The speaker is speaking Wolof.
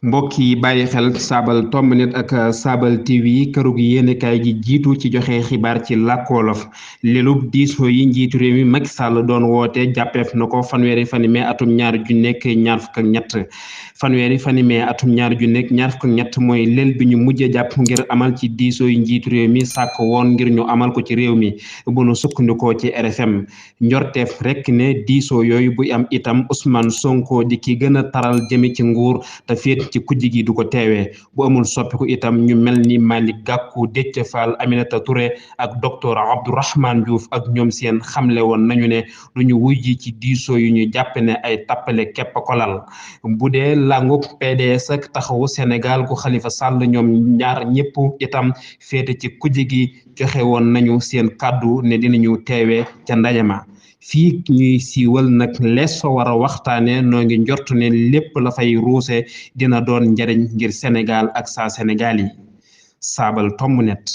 mbokk yi bàyyi xel saabal tomb net ak saabal TV kërug yéenekaay gi jiitu ci joxe xibaar ci làkku wolof lelub diisoo yi njiitu réew mi Macky Sall doon woote jàppeef na ko fanweeri fani mai atum ñaar ju nekk ñaar fukk ak ñett fanweeri fani mai atum ñaar ju nekk ñaar fukk ak ñett mooy lel bi ñu mujjee jàpp ngir amal ci diisoo yi njiitu réew mi sàkk woon ngir ñu amal ko ci réew mi bu nu sukkandikoo ci RFM njorteef rek ne diisoo yooyu bu am itam Ousmane Sonko di ki gën a taral jëme ci nguur te féet ci kujj gi du ko teewee bu amul soppiku itam ñu mel ni Malick Gakou Déthié Fall Aminata Touré ak docteur Abdourahmane Diouf ak ñoom seen xamle woon nañu ne du ñu wuy ji ci diisoo yu ñu jàpp ne ay tappale képp ko lal bu dee langu PDS ak taxawu Sénégal gu Khalifa Sall ñoom ñaar ñëpp itam féete ci kujj gi joxe woon nañu seen kàddu ne dinañu teewee ca ndajama fii ñuy siiwal nag lees fa war a waxtaane noo ngi njort ne lépp la fay ruuse dina doon njariñ ngir Sénégal ak saa Sénégal yi saabal tomb net